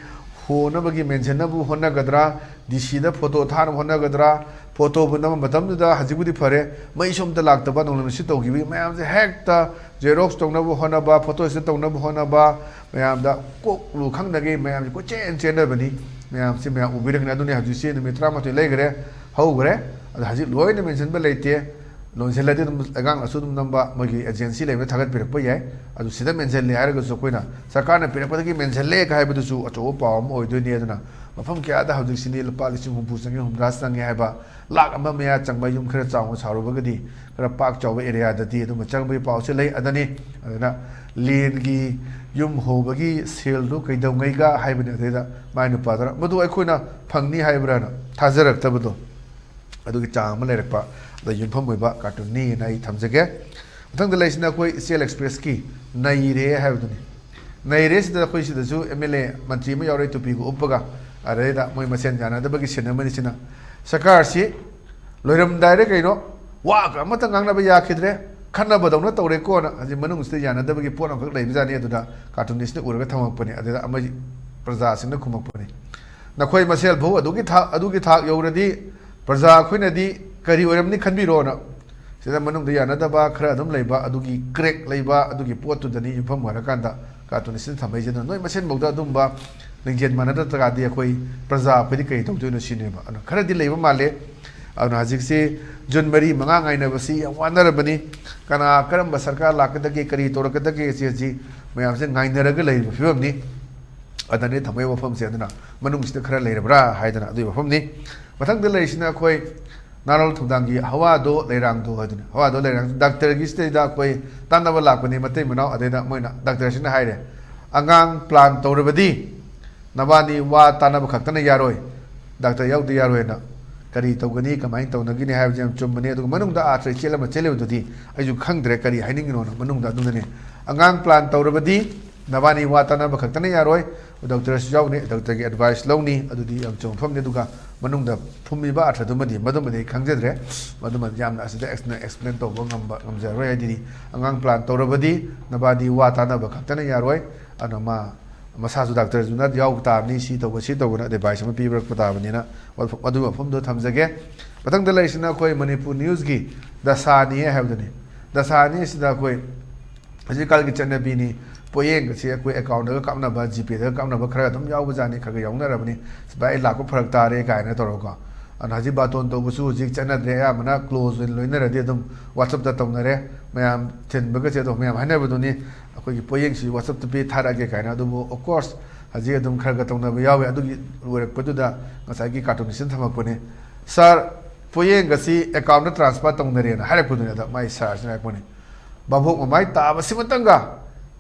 ꯍꯣꯅꯕꯒꯤ ꯃꯦꯟꯁꯤꯟꯅꯕ ꯍꯣꯠꯅꯒꯗ꯭ꯔꯥ, ꯗꯤ ꯁꯤꯗ ꯐꯣꯇꯣ ꯊꯥꯅꯕ ꯍꯣꯠꯅꯒꯗ꯭ꯔꯥ, ꯐꯣꯇꯣꯕꯨ ꯅꯝꯕ ꯃꯇꯝꯗꯨꯗ ꯍꯧꯖꯤꯛꯄꯨꯗꯤ ꯐꯔꯦ, ꯃꯩꯁꯨ ꯑꯝꯇ ꯂꯥꯛꯇꯕ, ꯅꯣꯡꯂꯩ ꯅꯨꯡꯁꯤꯠ ꯇꯧꯈꯤꯕꯒꯤ ꯃꯌꯥꯝꯁꯦ ꯍꯦꯛꯇ ꯖꯦꯔꯣꯛꯁ ꯇꯧꯅꯕ ꯍꯣꯠꯅꯕ, ꯐꯣꯇꯣꯁꯤꯗ ꯇꯧꯅꯕ ꯍꯣꯠꯅꯕ, ꯃꯌꯥꯝꯗ ꯀꯣꯛꯂꯨ ꯈꯪꯗꯒꯩ ꯃꯌꯥꯝꯁꯦ ꯀꯣꯏꯆꯦꯟ ꯆꯦꯟꯅꯕꯅꯤ꯫ ꯃꯌꯥꯝꯁꯤ ꯃꯌꯥꯝ ꯎꯕꯤꯔꯒꯅꯤ꯫ ꯑꯗꯨꯅꯤ ꯍꯧꯖꯤꯛꯁꯤ ꯅꯨꯃꯤꯠ ꯇꯔꯥꯃꯥꯊꯣꯏ ꯂꯩꯈꯔꯦ, ꯍꯧꯈ꯭ꯔꯦ꯫ ꯑꯗꯣ ꯍꯧꯖꯤꯛ ꯂꯣꯏꯅ ꯃꯦꯟꯁꯤꯟꯕ ꯂꯩꯇꯦ꯫ ꯂꯣꯟꯁꯤꯜꯂꯗꯤ ꯑꯗꯨꯝ ꯂꯩꯉꯥꯛꯅꯁꯨ ꯑꯗꯨꯝ ꯅꯝꯕ, ꯃꯣꯏꯒꯤ ꯑꯦꯖꯦꯟꯁꯤ ꯂꯩꯕꯅ ꯊꯥꯒꯠꯄꯤꯔꯛꯄ ꯌꯥꯏ꯫ ꯑꯗꯨ ꯁꯤꯗ ꯃꯦꯟꯁꯤꯜꯂꯦ ꯍꯥꯏꯔꯒꯁꯨ ꯑꯩꯈꯣꯏꯅ ꯁꯔꯀꯥꯔꯅ ꯄꯤꯔꯛꯄꯗꯒꯤ ꯃꯦꯟꯁꯤꯜꯂꯦ ꯍꯥꯏꯕꯗꯨꯁꯨ ꯑꯆꯧꯕ ꯄꯥꯎ ꯑꯃ ꯑꯣꯏꯗꯣꯏꯅꯤ꯫ ꯑꯗꯨꯅ ꯃꯐꯝ ꯀꯌꯥꯗ ꯍꯧꯖꯤꯛꯁꯤꯗꯤ ꯂꯨꯄꯥ ꯂꯤꯁꯤꯡ ꯍꯨꯝꯐꯨ ꯆꯪꯉꯤ, ꯍꯨꯝꯗ꯭ꯔꯥ ꯆꯪꯉꯤ ꯍꯥꯏꯕ, ꯂꯥꯛ ꯑꯃ ꯃꯌꯥ ꯆꯪꯕ ꯌꯨꯝ ꯈꯔ ꯆꯥꯎꯅ ꯁꯥꯔꯨꯕꯒꯗꯤ ꯈꯔ ꯄꯥꯛ ꯆꯥꯎꯕ ꯑꯦꯔꯤꯌꯥꯗꯗꯤ ꯑꯗꯨꯝꯕ ꯆꯪꯕꯒꯤ ꯄꯥꯎꯁꯦ ꯂꯩ꯫ ꯑꯗꯨꯅꯤ ꯑꯗꯨꯅ ꯂꯦꯟꯒꯤ ꯌꯨꯝ ꯍꯣꯕꯒꯤ ꯁꯦꯜꯗꯨ ꯀꯩꯗꯧꯉꯩꯒ ꯍꯥꯏꯕꯅꯤ꯫ ꯑꯗꯩꯗ ꯃꯥꯏ ꯅꯨꯄꯥꯗꯨꯅ, "ꯃꯗꯨ ꯑꯩꯈꯣꯏꯅ ꯐꯪꯅꯤ ꯍꯥꯏꯕ꯭ꯔꯥꯅ?" ꯊꯥꯖꯔꯛꯇꯕꯗꯣ꯫ ꯑꯗꯨꯒꯤ ꯆꯥꯡ ꯑꯃ ꯂꯩꯔꯛꯄ, ꯑꯗ ꯌꯨꯝꯐꯝ ꯑꯣꯏꯕ ꯀꯥꯔꯇꯨꯟꯅꯤꯅ ꯑꯩ ꯊꯝꯖꯒꯦ꯫ ꯃꯊꯪꯗ ꯂꯩꯁꯤꯅ ꯑꯩꯈꯣꯏ ꯏꯆꯦꯜ ꯑꯦꯛꯁꯄ꯭ꯔꯦꯁꯀꯤ ꯅꯩꯔꯦ ꯍꯥꯏꯕꯗꯨꯅꯤ꯫ ꯅꯩꯔꯦꯁꯤꯗ ꯑꯩꯈꯣꯏ ꯁꯤꯗꯁꯨ ꯑꯦꯝ ꯑꯦꯜ ꯑꯦ ꯃꯟꯇ꯭ꯔꯤ ꯑꯃ ꯌꯥꯎꯔꯦ, ꯇꯨꯄꯤꯒ ꯎꯞꯄꯒ꯫ ꯑꯗꯩꯗ ꯃꯣꯏ ꯃꯁꯦꯟ ꯌꯥꯅꯗꯕꯒꯤ ꯁꯤꯟ ꯑꯃꯅꯤ ꯁꯤꯅ꯫ ꯁꯔꯀꯥꯔꯁꯤ ꯂꯣꯏꯔꯝꯗꯥꯏꯔ ꯀꯩꯅꯣ, ꯋꯥ ꯑꯃꯇ ꯉꯥꯡꯅꯕ ꯌꯥꯈꯤꯗ꯭ꯔꯦ, ꯈꯠꯅꯕꯗꯧꯅ ꯇꯧꯔꯦꯀꯣꯅ꯫ ꯍꯧꯖꯤꯛ ꯃꯅꯨꯡꯁꯤꯗ ꯌꯥꯅꯗꯕꯒꯤ ꯄꯣꯠ ꯑꯃꯈꯛ ꯂꯩꯕꯖꯥꯠꯅꯤ꯫ ꯑꯗꯨꯗ ꯀꯥꯔꯇꯨꯟꯅꯤꯁꯅ ꯎꯔꯒ ꯊꯝꯃꯛꯄꯅꯤ꯫ ꯑꯗꯨꯗ ꯑꯃ ꯄ꯭ꯔꯖꯥꯁꯤꯡꯅ ꯈꯨꯝꯃꯛꯄꯅꯤ, "ꯅꯈꯣꯏ ꯃꯁꯦꯜ ꯐꯥꯎ ꯑꯗꯨꯒꯤ ꯊꯥꯛ, ꯑꯗꯨꯒꯤ ꯊꯥꯛ ꯌꯧꯔꯗꯤ ꯄ꯭ꯔꯖꯥ ꯑꯩꯈꯣꯏꯅꯗꯤ ꯀꯔꯤ ꯑꯣꯏꯔꯝꯅꯤ ꯈꯟꯕꯤꯔꯣꯅ?" ꯁꯤꯗ ꯃꯅꯨꯡꯗ ꯌꯥꯅꯗꯕ ꯈꯔ ꯑꯗꯨꯝ ꯂꯩꯕ, ꯑꯗꯨꯒꯤ ꯀ꯭ꯔꯦꯛ ꯂꯩꯕ, ꯑꯗꯨꯒꯤ ꯄꯣꯠꯇꯨꯗꯅꯤ ꯌꯨꯝꯐꯝ ꯑꯣꯏꯔꯀꯥꯟꯗ ꯀꯥꯔꯇꯨꯟꯅꯤꯁꯅ ꯊꯝꯃꯛꯏꯁꯦ꯫ ꯑꯗꯨꯅ ꯅꯣꯏ ꯃꯁꯦꯟꯐꯥꯎꯗ ꯑꯗꯨꯝꯕ ꯂꯤꯡꯖꯦꯜ ꯃꯥꯟꯅꯗ ꯇꯥꯔꯗꯤ ꯑꯩꯈꯣꯏ ꯄ꯭ꯔꯖꯥ ꯑꯩꯈꯣꯏꯗꯤ ꯀꯔꯤ ꯇꯧꯗꯣꯏꯅꯣ ꯁꯤꯅꯦꯕ꯫ ꯑꯗꯨꯅ ꯈꯔꯗꯤ ꯂꯩꯕ ꯃꯥꯜꯂꯦ꯫ ꯑꯗꯨꯅ ꯍꯧꯖꯤꯛꯁꯤ ꯖꯨꯟ ꯃꯔꯤ ꯃꯉꯥ ꯉꯥꯏꯅꯕꯁꯤ ꯌꯥꯝ ꯋꯥꯅꯔꯕꯅꯤ꯫ ꯀꯅꯥ, ꯀꯔꯝꯕ ꯁꯔꯀꯥꯔ ꯂꯥꯛꯀꯗꯒꯦ, ꯀꯔꯤ ꯇꯧꯔꯛꯀꯗꯒꯦ, ꯁꯤ ꯑꯁꯤ ꯃꯌꯥꯝꯁꯦ ꯉꯥꯏꯅꯔꯒ ꯂꯩꯔꯤꯕ ꯐꯤꯕꯝꯅꯤ꯫ ꯑꯗꯅꯤ ꯊꯝꯃꯣꯏ ꯋꯥꯐꯝꯁꯦ꯫ ꯑꯗꯨꯅ ꯃꯅꯨꯡꯁꯤꯗ ꯈꯔ ꯂꯩꯔꯕ꯭ꯔꯥ ꯍꯥꯏꯗꯅ ꯑꯗꯨꯒꯤ ꯋꯥꯐꯝꯅꯤ꯫ ꯃꯊꯪꯗ ꯂꯩꯔꯤꯁꯤꯅ ꯑꯩꯈꯣꯏ ꯅꯥꯔꯣꯜ ꯊꯧꯗꯥꯡꯒꯤ ꯍꯋꯥꯗꯣ ꯂꯩꯔꯥꯡꯗꯣ ꯍꯥꯏꯗꯨꯅꯤ꯫ ꯍꯋꯥꯗꯣ ꯂꯩꯔꯥꯡ ꯗꯥꯛꯇꯔꯒꯤꯁꯤꯗꯩꯗ ꯑꯩꯈꯣꯏ ꯇꯥꯟꯅꯕ ꯂꯥꯛꯄꯅꯤ ꯃꯇꯩ ꯃꯅꯥꯎ꯫ ꯑꯗꯩꯗ ꯃꯣꯏꯅ, ꯗꯥꯛꯇꯔꯁꯤꯅ ꯍꯥꯏꯔꯦ, ꯑꯉꯥꯡ ꯄ꯭ꯂꯥꯟ ꯇꯧꯔꯕꯗꯤ ꯅꯕꯥꯅꯤ ꯋꯥ ꯇꯥꯅꯕ ꯈꯛꯇꯅ ꯌꯥꯔꯣꯏ, ꯗꯥꯛꯇꯔ ꯌꯥꯎꯗ ꯌꯥꯔꯣꯏꯅ꯫ ꯀꯔꯤ ꯇꯧꯒꯅꯤ, ꯀꯃꯥꯏꯅ ꯇꯧꯅꯒꯅꯤ ꯍꯥꯏꯕꯁꯦ ꯌꯥꯝ ꯆꯨꯝꯕꯅꯤ꯫ ꯑꯗꯨꯒ ꯃꯅꯨꯡꯗ ꯑꯥꯔꯊ꯭ꯔ ꯏꯆꯦꯜ ꯑꯃ ꯆꯦꯜꯂꯤꯕꯗꯨꯗꯤ ꯑꯩꯁꯨ ꯈꯪꯗ꯭ꯔꯦ ꯀꯔꯤ ꯍꯥꯏꯅꯤꯡꯉꯤꯅꯣꯅ꯫ ꯃꯅꯨꯡꯗ ꯑꯗꯨꯅꯅꯦ, ꯑꯉꯥꯡ ꯄ꯭ꯂꯥꯟ ꯇꯧꯔꯕꯗꯤ ꯅꯕꯥꯅꯤ ꯋꯥ ꯇꯥꯅꯕ ꯈꯛꯇꯅ ꯌꯥꯔꯣꯏ, ꯗꯣꯛꯇꯔꯁꯨ ꯌꯥꯎꯒꯅꯤ, ꯗꯣꯛꯇꯔꯒꯤ ꯑꯦꯗꯚꯥꯏꯁ ꯂꯧꯅꯤ, ꯑꯗꯨꯗꯤ ꯌꯥꯝ ꯆꯨꯝꯕ ꯃꯐꯝꯅꯤ꯫ ꯑꯗꯨꯒ ꯃꯅꯨꯡꯗ ꯐꯨꯝꯃꯤꯕ ꯑꯥꯔꯊ꯭ꯔꯗꯨꯃꯗꯤ, ꯃꯗꯨꯃꯗꯤ ꯑꯩ ꯈꯪꯖꯗ꯭ꯔꯦ꯫ ꯃꯗꯨꯃꯗꯤ ꯌꯥꯝꯅ ꯑꯁꯤꯗ ꯑꯦꯛꯁꯄ꯭ꯂꯦꯟ ꯇꯧꯕ ꯉꯝꯕ, ꯉꯝꯖꯔꯣꯏ꯫ ꯍꯥꯏꯗꯤ ꯑꯉꯥꯡ ꯄ꯭ꯂꯥꯟ ꯇꯧꯔꯕꯗꯤ ꯅꯕꯥꯅꯤ ꯋꯥ ꯇꯥꯅꯕ ꯈꯛꯇꯅ ꯌꯥꯔꯣꯏ꯫ ꯑꯗꯨꯅ ꯃꯥ ꯃꯁꯥꯁꯨ ꯗꯥꯛꯇꯔꯗꯨꯅ ꯌꯥꯎꯕ ꯇꯥꯕꯅꯤ, ꯁꯤ ꯇꯧꯕ, ꯁꯤ ꯇꯧꯕꯅ ꯑꯦꯗꯚꯥꯏꯁ ꯑꯃ ꯄꯤꯕꯤꯔꯛꯄ ꯇꯥꯕꯅꯤꯅ, ꯃꯗꯨ ꯃꯐꯝꯗꯣ ꯊꯝꯖꯒꯦ꯫ ꯃꯊꯪꯗ ꯂꯩꯔꯤꯁꯤꯅ ꯑꯩꯈꯣꯏ ꯃꯅꯤꯄꯨꯔ ꯅ꯭ꯌꯨꯁꯀꯤ ꯗꯁꯥꯅꯤ ꯍꯥꯏꯕꯗꯨꯅꯤ꯫ ꯗꯁꯥꯅꯤ ꯑꯁꯤꯗ ꯑꯩꯈꯣꯏ ꯍꯧꯖꯤꯛꯀꯥꯟꯒꯤ ꯆꯠꯅꯕꯤꯅꯤ, ꯄꯣꯠꯌꯦꯡ ꯑꯁꯤ ꯑꯩꯈꯣꯏ ꯑꯦꯀꯥꯎꯟꯗꯒ ꯀꯥꯞꯅꯕ, ꯖꯤꯄꯦꯗꯒ ꯀꯥꯞꯅꯕ ꯈꯔ ꯑꯗꯨꯝ ꯌꯥꯎꯕꯖꯥꯠꯅꯤ, ꯈꯔ ꯈꯔ ꯌꯥꯎꯅꯔꯕꯅꯤ꯫ "ꯚꯥꯏ, ꯑꯩ ꯂꯥꯛꯄ ꯐꯔꯛ ꯇꯥꯔꯦ" ꯀꯥꯏꯅ ꯇꯧꯔꯒꯀꯣ꯫ ꯑꯗꯨꯅ ꯍꯧꯖꯤꯛ ꯕꯥꯇꯣꯟ ꯇꯧꯕꯁꯨ ꯍꯧꯖꯤꯛ ꯆꯠꯅꯗ꯭ꯔꯦ, ꯑꯌꯥꯝꯕꯅ ꯀ꯭ꯂꯣꯖ ꯑꯣꯏꯅ ꯂꯣꯏꯅꯔꯗꯤ ꯑꯗꯨꯝ ꯋꯥꯆꯞꯇ ꯇꯧꯅꯔꯦ꯫ ꯃꯌꯥꯝ ꯊꯤꯟꯕꯒꯁꯦ ꯑꯗꯨꯝ ꯃꯌꯥꯝ ꯍꯥꯏꯅꯕꯗꯨꯅꯤ, "ꯑꯩꯈꯣꯏꯒꯤ ꯄꯣꯠꯌꯦꯡꯁꯤ ꯋꯥꯆꯞꯇ ꯄꯦ ꯊꯥꯔꯛꯑꯒꯦ" ꯀꯥꯏꯅ꯫ ꯑꯗꯨꯕꯨ ꯑꯣꯐꯀꯣꯔꯁ ꯍꯧꯖꯤꯛ ꯑꯗꯨꯝ ꯈꯔ ꯈꯔ ꯇꯧꯅꯕ ꯌꯥꯎꯋꯦ꯫ ꯑꯗꯨꯒꯤ ꯂꯣꯏꯔꯛꯄꯗꯨꯗ ꯉꯁꯥꯏꯒꯤ ꯀꯥꯔꯇꯨꯟꯁꯤꯅ ꯊꯝꯃꯛꯄꯅꯦ, "ꯁꯥꯔ, ꯄꯣꯠꯌꯦꯡ ꯑꯁꯤ ꯑꯦꯀꯥꯎꯟꯗ ꯇ꯭ꯔꯥꯟꯁꯐꯔ ꯇꯧꯅꯔꯦꯅ" ꯍꯥꯏꯔꯛꯄꯗꯨꯅꯦ꯫ ꯑꯗ ꯃꯥꯏ ꯁꯥꯔꯁꯤꯅ ꯍꯥꯏꯔꯛꯄꯅꯦ, "ꯚꯥꯕꯣꯛ ꯃꯃꯥꯏ ꯇꯥꯕꯁꯤꯃꯇꯪꯒ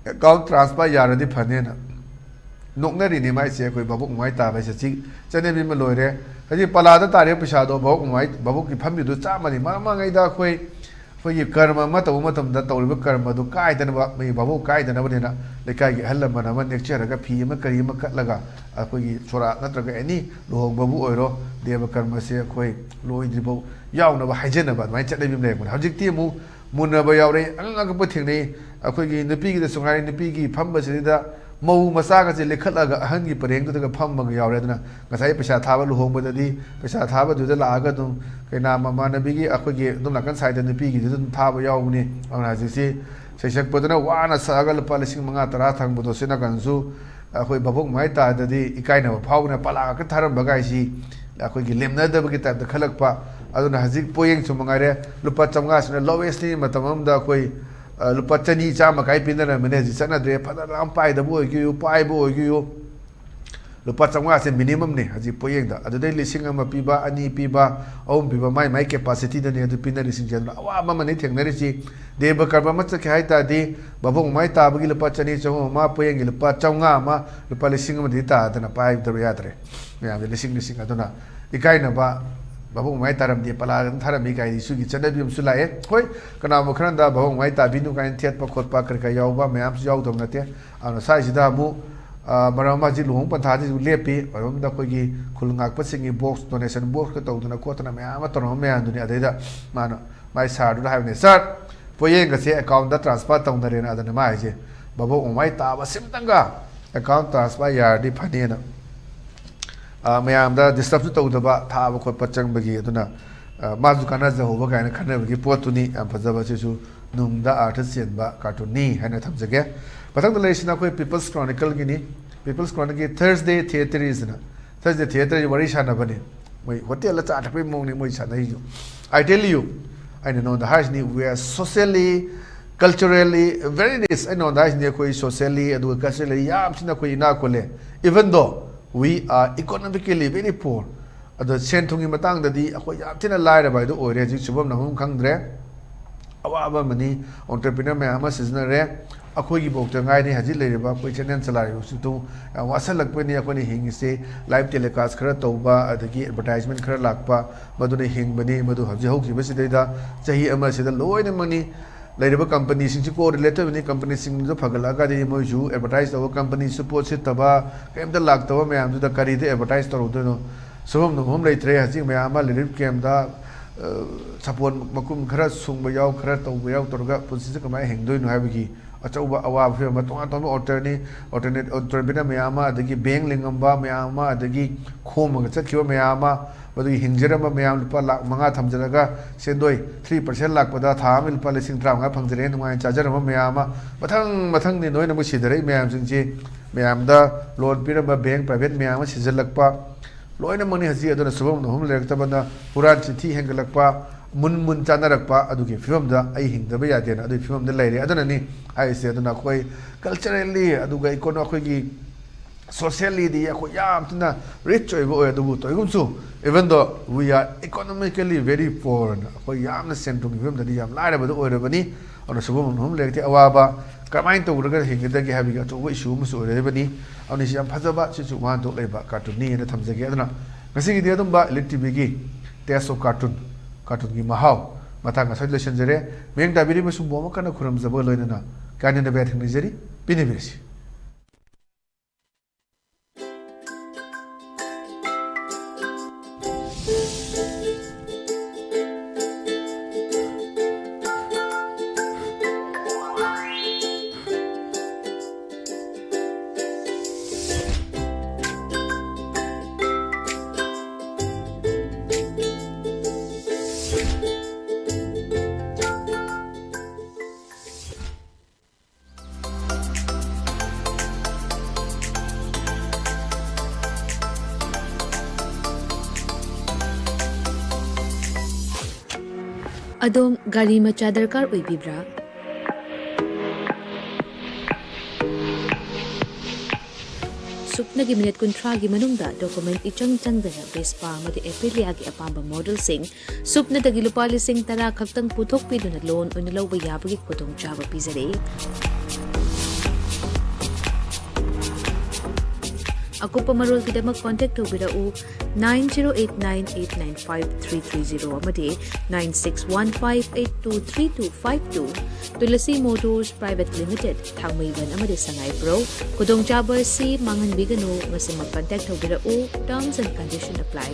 ꯑꯦꯀꯥꯎꯟ ꯇ꯭ꯔꯥꯟꯁꯐꯔ ꯌꯥꯔꯗꯤ ꯐꯅꯦꯅ"꯫ ꯅꯣꯛꯅꯔꯤꯅꯦ ꯃꯥꯏꯁꯦ꯫ ꯑꯩꯈꯣꯏ ꯚꯥꯕꯣꯛ ꯃꯃꯥꯏ ꯇꯥꯕ ꯍꯥꯏꯁꯦ ꯁꯤ ꯆꯠꯅꯕꯤ ꯑꯃ ꯂꯣꯏꯔꯦ꯫ ꯍꯧꯖꯤꯛ ꯄꯂꯥꯗ ꯇꯥꯔꯤꯕ ꯄꯩꯁꯥꯗꯣ ꯚꯥꯕꯣꯛ ꯃꯃꯥꯏ, ꯚꯥꯕꯣꯛꯀꯤ ꯐꯝꯃꯤꯗꯨ ꯆꯞ ꯃꯥꯟꯅꯩ꯫ ꯃꯔꯝ ꯃꯉꯩꯗ ꯑꯩꯈꯣꯏ, ꯑꯩꯈꯣꯏꯒꯤ ꯀꯔꯃ ꯑꯃ ꯇꯧꯕ ꯃꯇꯝꯗ ꯇꯧꯔꯤꯕ ꯀꯔꯃꯗꯨ ꯀꯥꯏꯗꯅꯕ, ꯃꯤ ꯚꯥꯕꯣꯛ ꯀꯥꯏꯗꯅꯕꯅꯤꯅ ꯂꯩꯀꯥꯏꯒꯤ ꯑꯍꯜ ꯂꯃꯟ ꯑꯃ ꯅꯦꯛꯆꯔꯒ ꯐꯤ ꯑꯃ ꯀꯔꯤ ꯑꯃ ꯀꯠꯂꯒ ꯑꯩꯈꯣꯏꯒꯤ ꯁꯣꯔꯥꯠ ꯅꯠꯇ꯭ꯔꯒ ꯑꯦꯅꯤ ꯂꯨꯍꯣꯡꯕꯕꯨ ꯑꯣꯏꯔꯣ, ꯗꯦꯕ ꯀꯔꯃꯁꯦ ꯑꯩꯈꯣꯏ ꯂꯣꯏꯗ꯭ꯔꯤꯐꯥꯎ ꯌꯥꯎꯅꯕ ꯍꯥꯏꯖꯅꯕ ꯑꯗꯨꯃꯥꯏꯅ ꯆꯠꯅꯕꯤ ꯑꯃ ꯂꯩꯔꯛꯄꯅꯦ꯫ ꯍꯧꯖꯤꯛꯇꯤ ꯑꯃꯨꯛ ꯃꯨꯟꯅꯕ ꯌꯥꯎꯔꯦ, ꯑꯉꯛ ꯑꯉꯛꯄ ꯊꯦꯡꯅꯩ꯫ ꯑꯩꯈꯣꯏꯒꯤ ꯅꯨꯄꯤꯒꯤꯗꯁꯨ ꯉꯥꯏꯔꯦ, ꯅꯨꯄꯤꯒꯤ ꯐꯝꯕꯁꯤꯗ ꯃꯧ ꯃꯆꯥꯒꯁꯦ ꯂꯦꯈꯠꯂꯒ ꯑꯍꯟꯒꯤ ꯄꯔꯦꯡꯗꯨꯗꯒ ꯐꯝꯃꯒ ꯌꯥꯎꯔꯦ꯫ ꯑꯗꯨꯅ ꯉꯁꯥꯏ ꯄꯩꯁꯥ ꯊꯥꯕ ꯂꯨꯍꯣꯡꯕꯗꯗꯤ, ꯄꯩꯁꯥ ꯊꯥꯕꯗꯨꯗ ꯂꯥꯛꯑꯒ ꯑꯗꯨꯝ ꯀꯩꯅꯥ ꯃꯃꯥꯟꯅꯕꯤꯒꯤ, ꯑꯩꯈꯣꯏꯒꯤ ꯑꯗꯨꯝ ꯅꯥꯀꯟ ꯁꯥꯏꯗ ꯅꯨꯄꯤꯒꯤꯗꯨꯗ ꯑꯗꯨꯝ ꯊꯥꯕ ꯌꯥꯎꯕꯅꯤ꯫ ꯑꯗꯨꯅ ꯍꯧꯖꯤꯛꯁꯤ ꯁꯩꯁꯛꯄꯗꯨꯅ ꯋꯥꯅ ꯁꯛꯑꯒ ꯂꯨꯄꯥ ꯂꯤꯁꯤꯡ ꯃꯉꯥ ꯇꯔꯥ ꯊꯪꯕꯗꯣ ꯁꯤ ꯅꯥꯀꯟꯁꯨ ꯑꯩꯈꯣꯏ ꯚꯥꯕꯣꯛ ꯃꯃꯥꯏ ꯇꯥꯗꯗꯤ ꯏꯀꯥꯏꯅꯕ ꯐꯥꯎꯕꯅ ꯄꯂꯥ ꯈꯛꯇ ꯊꯥꯔꯝꯕꯒꯥꯏꯁꯤ ꯑꯩꯈꯣꯏꯒꯤ ꯂꯦꯝꯅꯗꯕꯒꯤ ꯇꯥꯏꯞꯇ ꯈꯜꯂꯛꯄ꯫ ꯑꯗꯨꯅ ꯍꯧꯖꯤꯛ ꯄꯣꯌꯦꯡꯁꯨ ꯃꯉꯥꯏꯔꯦ, ꯂꯨꯄꯥ ꯆꯥꯝꯃꯉꯥꯁꯤꯅ ꯂꯣꯋꯦꯁꯂꯤ ꯃꯇꯝ ꯑꯃꯗ ꯑꯩꯈꯣꯏ, ꯑ, ꯂꯨꯄꯥ ꯆꯅꯤ ꯆꯥꯝꯃ ꯀꯥꯏ ꯄꯤꯅꯔꯝꯕꯅꯦ, ꯍꯧꯖꯤꯛ ꯆꯠꯅꯗ꯭ꯔꯦ꯫ ꯐꯅ ꯂꯥꯝ ꯄꯥꯏꯗꯕ ꯑꯣꯏꯒꯦꯌꯨ, ꯄꯥꯏꯕ ꯑꯣꯏꯒꯦꯌꯨ, ꯂꯨꯄꯥ ꯆꯥꯝꯃꯉꯥꯁꯦ minimum ꯅꯤ ꯍꯧꯖꯤꯛ ꯄꯣꯠꯌꯦꯡꯗ꯫ ꯑꯗꯨꯗꯩ ꯂꯤꯁꯤꯡ ꯑꯃ ꯄꯤꯕ, ꯑꯅꯤ ꯄꯤꯕ, ꯑꯍꯨꯝ ꯄꯤꯕ, ꯃꯥꯏ ꯃꯥꯏ capacity ꯗꯅꯤ ꯑꯗꯨ ꯄꯤꯅꯔꯤꯁꯤꯡꯁꯦ꯫ ꯑꯗꯨꯅ ꯑꯋꯥꯕ ꯑꯃꯅꯤ ꯊꯦꯡꯅꯔꯤꯁꯤ꯫ ꯗꯦꯕ ꯀꯔꯕ ꯑꯃ ꯆꯠꯀꯦ ꯍꯥꯏ ꯇꯥꯔꯗꯤ, ꯃꯕꯨꯡ ꯃꯥꯏ ꯇꯥꯕꯒꯤ ꯂꯨꯄꯥ ꯆꯅꯤ ꯆꯍꯨꯝ ꯑꯃ, ꯄꯣꯠꯌꯦꯡꯒꯤ ꯂꯨꯄꯥ ꯆꯥꯝꯃꯉꯥ ꯑꯃ, ꯂꯨꯄꯥ ꯂꯤꯁꯤꯡ ꯑꯃꯗꯤ ꯇꯥꯗꯅ ꯄꯥꯏꯗꯕ ꯌꯥꯗ꯭ꯔꯦ꯫ ꯃꯌꯥꯝꯁꯦ ꯂꯤꯁꯤꯡ ꯂꯤꯁꯤꯡ꯫ ꯑꯗꯨꯅ ꯏꯀꯥꯏꯅꯕ, ꯃꯕꯨꯡ ꯃꯥꯏ ꯇꯥꯔꯝꯗꯦ, ꯄꯂꯥ ꯑꯗꯨꯝ ꯊꯥꯔꯝꯃꯤ ꯀꯥꯏꯅ ꯏꯁꯨꯒꯤ ꯆꯠꯅꯕꯤ ꯑꯃꯁꯨ ꯂꯥꯛꯑꯦ꯫ ꯍꯣꯏ, ꯀꯅꯥꯒꯨꯝꯕ ꯈꯔꯅ ꯃꯕꯨꯡ ꯃꯥꯏ ꯇꯥꯕꯤꯅꯨ ꯀꯥꯏꯅ ꯊꯦꯠꯄ ꯈꯣꯠꯄ ꯀꯔꯤ ꯀꯔꯤ ꯌꯥꯎꯕ ꯃꯌꯥꯝꯁꯨ ꯌꯥꯎꯗꯕ ꯅꯠꯇꯦ꯫ ꯑꯗꯨꯅ ꯁ꯭ꯋꯥꯏꯁꯤꯗ ꯑꯃꯨꯛ, ꯑ, ꯃꯔꯝ ꯑꯃ ꯍꯧꯖꯤꯛ ꯂꯨꯍꯣꯡ ꯄꯟꯊꯥꯁꯤꯁꯨ ꯂꯦꯞꯄꯤ꯫ ꯃꯔꯝꯗ ꯑꯩꯈꯣꯏꯒꯤ ꯈꯨꯜ ꯉꯥꯛꯄꯁꯤꯡꯒꯤ box, donation box ꯀ ꯇꯧꯗꯅ ꯈꯣꯠꯇꯅ ꯃꯌꯥꯝ ꯑꯃ ꯇꯧꯔꯝꯕ ꯃꯌꯥꯝꯗꯨꯅꯤ꯫ ꯑꯗꯩꯗ ꯃꯥꯅ ꯃꯥꯏ sir ꯗꯨꯗ ꯍꯥꯏꯕꯅꯦ, "Sir, ꯄꯣꯠꯌꯦꯡꯒꯁꯦ account ꯗ transfer ꯇꯧꯅꯔꯦꯅ"꯫ ꯑꯗꯨꯅ ꯃꯥ ꯍꯥꯏꯁꯦ, "ꯃꯕꯨꯡ ꯃꯃꯥꯏ ꯇꯥꯕ ꯁꯤꯝꯇꯪꯒ account transfer ꯌꯥꯔꯗꯤ ꯐꯅꯤꯅ"꯫ ꯑ, ꯃꯌꯥꯝꯗ disturb ꯁꯨ ꯇꯧꯗꯕ, ꯊꯥꯕ ꯈꯣꯠꯄ ꯆꯪꯕꯒꯤ꯫ ꯑꯗꯨꯅ, ꯑ, ꯃꯥꯁꯨ ꯀꯥꯟꯅꯖꯍꯧꯕ ꯀꯥꯏꯅ ꯈꯟꯅꯕꯒꯤ ꯄꯣꯠꯇꯨꯅꯤ꯫ ꯌꯥꯝ ꯐꯖꯕ, ꯁꯤꯁꯨ ꯅꯨꯡꯗ ꯑꯥꯔꯊ ꯆꯦꯟꯕ cartoon ꯅꯤ ꯍꯥꯏꯅ ꯊꯝꯖꯒꯦ꯫ ꯃꯊꯪꯗ ꯂꯩꯔꯤꯁꯤꯅ ꯑꯩꯈꯣꯏ People's Chronicle Guinea. People's Chronicle ꯒꯤ Thursday Theatres ꯍꯥꯏꯅ, Thursday Theatre ꯋꯥꯔꯤ ꯁꯥꯟꯅꯕꯅꯤ꯫ ꯃꯣꯏ ꯍꯣꯇꯦꯜꯗ ꯆꯥ ꯊꯛꯄꯒꯤ ꯃꯑꯣꯡꯅꯤ ꯃꯣꯏ ꯁꯥꯟꯅꯩꯁꯨ꯫ I tell you, ꯑꯩꯅ ꯅꯉꯣꯟꯗ ꯍꯥꯏꯔꯤꯁꯤꯅꯤ, we are socially, culturally very rich꯫ ꯑꯩꯅ ꯅꯉꯣꯟꯗ ꯍꯥꯏꯔꯤꯁꯤꯅꯤ, ꯑꯩꯈꯣꯏ socially ꯑꯗꯨꯒ culturally ꯌꯥꯝ ꯊꯤꯅ ꯑꯩꯈꯣꯏ ꯏꯅꯥꯛ ꯈꯨꯜꯂꯦ, even though we are economically very poor꯫ ꯑꯗꯣ ꯁꯦꯟ ꯊꯨꯝꯒꯤ ꯃꯇꯥꯡꯗꯗꯤ ꯑꯩꯈꯣꯏ ꯌꯥꯝ ꯊꯤꯅ ꯂꯥꯏꯔꯕ ꯍꯥꯏꯗꯣ ꯑꯣꯏꯔꯦ꯫ ꯍꯧꯖꯤꯛ ꯁꯨꯐꯝ ꯅꯣꯝꯐꯝ ꯈꯪꯗ꯭ꯔꯦ꯫ ꯑꯋꯥꯕ ꯑꯃꯅꯤ꯫ Entrepreneur ꯃꯌꯥꯝ ꯑꯃ ꯁꯤꯖꯤꯟꯅꯔꯦ꯫ ꯑꯩꯈꯣꯏꯒꯤꯐꯥꯎꯇ ꯉꯥꯏꯔꯦ ꯍꯧꯖꯤꯛ ꯂꯩꯔꯤꯕ ꯑꯩꯈꯣꯏ channel ꯆꯂꯥꯏꯔꯤꯕꯁꯤꯗꯨ ꯌꯥꯝ ꯋꯥꯁꯜꯂꯛꯄꯅꯤ꯫ ꯑꯩꯈꯣꯏꯅ ꯍꯤꯡꯉꯤꯁꯦ live telecast ꯈꯔ ꯇꯧꯕ, ꯑꯗꯒꯤ advertisement ꯈꯔ ꯂꯥꯛꯄ, ꯃꯗꯨꯅ ꯍꯤꯡꯕꯅꯤ꯫ ꯃꯗꯨ ꯍꯧꯖꯤꯛ ꯍꯧꯈꯤꯕꯁꯤꯗꯩꯗ ꯆꯍꯤ ꯑꯃꯁꯤꯗ ꯂꯣꯏꯅꯃꯛꯅꯤ꯫ ꯂꯩꯔꯤꯕ company ꯁꯤꯡꯁꯤ co-related ꯑꯣꯏꯕꯅꯤ꯫ Company ꯁꯤꯡꯗꯨ ꯐꯒꯠꯂꯛꯑꯒꯗꯤ ꯃꯣꯏꯁꯨ advertise ꯇꯧꯕ, company ꯁꯨ ꯄꯣꯠ ꯁꯤꯠꯇꯕ, ꯀꯔꯤꯝꯇ ꯂꯥꯛꯇꯕ ꯃꯌꯥꯝꯗꯨꯗ ꯀꯔꯤꯗ advertise ꯇꯧꯔꯨꯗꯣꯏꯅꯣ? ꯁꯨꯐꯝ ꯅꯣꯝꯐꯝ ꯂꯩꯇ꯭ꯔꯦ꯫ ꯍꯧꯖꯤꯛ ꯃꯌꯥꯝ ꯑꯃ relief camp ꯇ, ꯑ, ꯁꯥꯄꯣꯟ ꯃꯀꯨꯝ ꯈꯔ ꯁꯨꯡꯕ ꯌꯥꯎ, ꯈꯔ ꯇꯧꯕ ꯌꯥꯎ ꯇꯧꯔꯒ ꯄꯨꯟꯁꯤꯁꯦ ꯀꯃꯥꯏꯅ ꯍꯤꯡꯗꯣꯏꯅꯣ ꯍꯥꯏꯕꯒꯤ ꯑꯆꯧꯕ ꯑꯋꯥꯕ ꯐꯤꯕꯝ ꯑꯃ꯫ ꯇꯣꯉꯥꯟ ꯇꯣꯉꯥꯟꯕ alternate, alternate entrepreneur ꯃꯌꯥꯝ ꯑꯃ, ꯑꯗꯒꯤ bank ꯂꯤꯡꯉꯝꯕ ꯃꯌꯥꯝ ꯑꯃ, ꯑꯗꯒꯤ ꯈꯣꯝꯃꯒ ꯆꯠꯈꯤꯕ ꯃꯌꯥꯝ ꯑꯃ, ꯃꯗꯨꯒꯤ ꯍꯤꯡꯖꯔꯝꯕ ꯃꯌꯥꯝ, ꯂꯨꯄꯥ ꯂꯥꯈ ꯃꯉꯥ ꯊꯝꯖꯔꯒ ꯁꯦꯟꯗꯣꯏ three percent ꯂꯥꯛꯄꯗ ꯊꯥ ꯑꯃꯒꯤ ꯂꯨꯄꯥ ꯂꯤꯁꯤꯡ ꯇꯔꯥꯃꯉꯥ ꯐꯪꯖꯔꯦ, ꯅꯨꯡꯉꯥꯏꯅ ꯆꯥꯖꯔꯝꯕ ꯃꯌꯥꯝ ꯑꯃ, ꯃꯊꯪ ꯃꯊꯪꯗꯤ ꯅꯣꯏꯅ ꯑꯃꯨꯛ ꯁꯤꯊꯔꯛꯏ ꯃꯌꯥꯝꯁꯤꯡꯁꯤ, ꯃꯌꯥꯝꯗ loan ꯄꯤꯔꯝꯕ bank private ꯃꯌꯥꯝ ꯑꯃ ꯁꯤꯖꯤꯜꯂꯛꯄ, ꯂꯣꯏꯅꯃꯛꯅꯤ ꯍꯧꯖꯤꯛ꯫ ꯑꯗꯨꯅ ꯁꯨꯐꯝ ꯅꯣꯝꯐꯝ ꯂꯩꯔꯛꯇꯕꯅ ꯍꯨꯔꯥꯟ ꯆꯤꯟꯊꯤ ꯍꯦꯟꯒꯠꯂꯛꯄ, ꯃꯨꯟ ꯃꯨꯟ ꯆꯥꯅꯔꯛꯄ, ꯑꯗꯨꯒꯤ ꯐꯤꯕꯝꯗ ꯑꯩ ꯍꯤꯡꯗꯕ ꯌꯥꯗꯦꯅ ꯑꯗꯨꯒꯤ ꯐꯤꯕꯝꯗ ꯂꯩꯔꯦ꯫ ꯑꯗꯨꯅꯅꯤ ꯍꯥꯏꯔꯤꯁꯦ꯫ ꯑꯗꯨꯅ ꯑꯩꯈꯣꯏ culturally ꯑꯗꯨꯒ econo-, ꯑꯩꯈꯣꯏꯒꯤ Socially ꯗꯤ ꯑꯩꯈꯣꯏ ꯌꯥꯝ ꯊꯤꯅ rich ꯑꯣꯏꯕ ꯑꯣꯏ, ꯑꯗꯨꯕꯨ ꯇꯧꯏꯒꯨꯝꯁꯨ, even though we are economically very poor, ꯑꯩꯈꯣꯏ ꯌꯥꯝꯅ ꯁꯦꯟ ꯊꯨꯝꯒꯤ ꯐꯤꯕꯝꯗꯗꯤ ꯌꯥꯝ ꯂꯥꯏꯔꯕꯗ ꯑꯣꯏꯔꯕꯅꯤ꯫ ꯑꯗꯨꯅ ꯁꯤꯒꯨꯝꯕ ꯂꯩꯔꯛꯇꯤ ꯑꯋꯥꯕ ꯀꯔꯝꯍꯥꯏꯅ ꯇꯧꯔꯒ ꯍꯤꯡꯒꯗꯒꯦ ꯍꯥꯏꯕꯒꯤ ꯑꯆꯧꯕ issue ꯑꯃꯁꯨ ꯑꯣꯏꯔꯕꯅꯤ꯫ ꯑꯗꯨꯅ ꯁꯤ ꯌꯥꯝ ꯐꯖꯕ, ꯁꯤꯁꯨ ꯋꯥꯍꯟꯊꯣꯛ ꯂꯩꯕ cartoon ꯅꯤ ꯍꯥꯏꯅ ꯊꯝꯖꯒꯦ꯫ ꯑꯗꯨꯅ ꯉꯁꯤꯒꯤꯗꯤ ꯑꯗꯨꯝꯕ Elite ꯇꯤ ꯚꯤꯒꯤ Taste of Cartoon, cartoon ꯒꯤ ꯃꯍꯥꯎ ꯃꯇꯥꯡ ꯑꯁꯤꯗ ꯂꯣꯏꯁꯤꯟꯖꯔꯦ꯫ ꯃꯤꯠꯌꯦꯡ ꯇꯥꯕꯤꯔꯤꯕ ꯁꯨꯝꯕ ꯑꯃ ꯀꯟꯅ ꯈꯨꯔꯨꯝꯖꯕꯒ ꯂꯣꯏꯅꯅ ꯀꯥꯏꯅꯅꯕ ꯌꯥꯊꯪ ꯅꯤꯖꯔꯤ꯫ ꯄꯤꯅꯕꯤꯔꯁꯤ꯫ ꯑꯗꯣꯝ ꯒꯥꯔꯤ ꯃꯆꯥ ꯗꯔꯀꯥꯔ ꯑꯣꯏꯕꯤꯕ꯭ꯔꯥ? ꯁꯨꯞꯅꯒꯤ ꯃꯤꯅꯤꯠ ꯀꯨꯟꯊ꯭ꯔꯥꯒꯤ ꯃꯅꯨꯡꯗ document ꯏꯆꯪ ꯆꯪꯗꯅ Vespa ꯑꯃꯗꯤ Aprilia ꯒꯤ ꯑꯄꯥꯝꯕ model ꯁꯤꯡ ꯁꯨꯞꯅꯗꯒꯤ ꯂꯨꯄꯥ ꯂꯤꯁꯤꯡ ꯇꯔꯥ ꯈꯛꯇꯪ ꯄꯨꯊꯣꯛꯄꯤꯗꯨꯅ loan ꯑꯣꯏꯅ ꯂꯧꯕ ꯌꯥꯕꯒꯤ ꯈꯨꯗꯣꯡꯆꯥꯕ ꯄꯤꯖꯔꯤ꯫ ꯑꯀꯨꯞꯄ ꯃꯔꯣꯜꯒꯤꯗꯃꯛ contact ꯇꯧꯕꯤꯔꯛꯎ nine zero eight nine eight nine five three three zero ꯑꯃꯗꯤ nine six one five eight two three two five two꯫ Tulasi Motors Private Limited, ꯊꯥꯡꯃꯩꯕꯟ ꯑꯃꯗꯤ ꯁꯉꯥꯏꯄ꯭ꯔꯧ꯫ ꯈꯨꯗꯣꯡꯆꯥꯕ ꯑꯁꯤ ꯃꯥꯡꯍꯟꯕꯤꯒꯅꯨ, ꯃꯁꯤꯃꯛ contact ꯇꯧꯕꯤꯔꯛꯎ꯫ Terms and condition apply꯫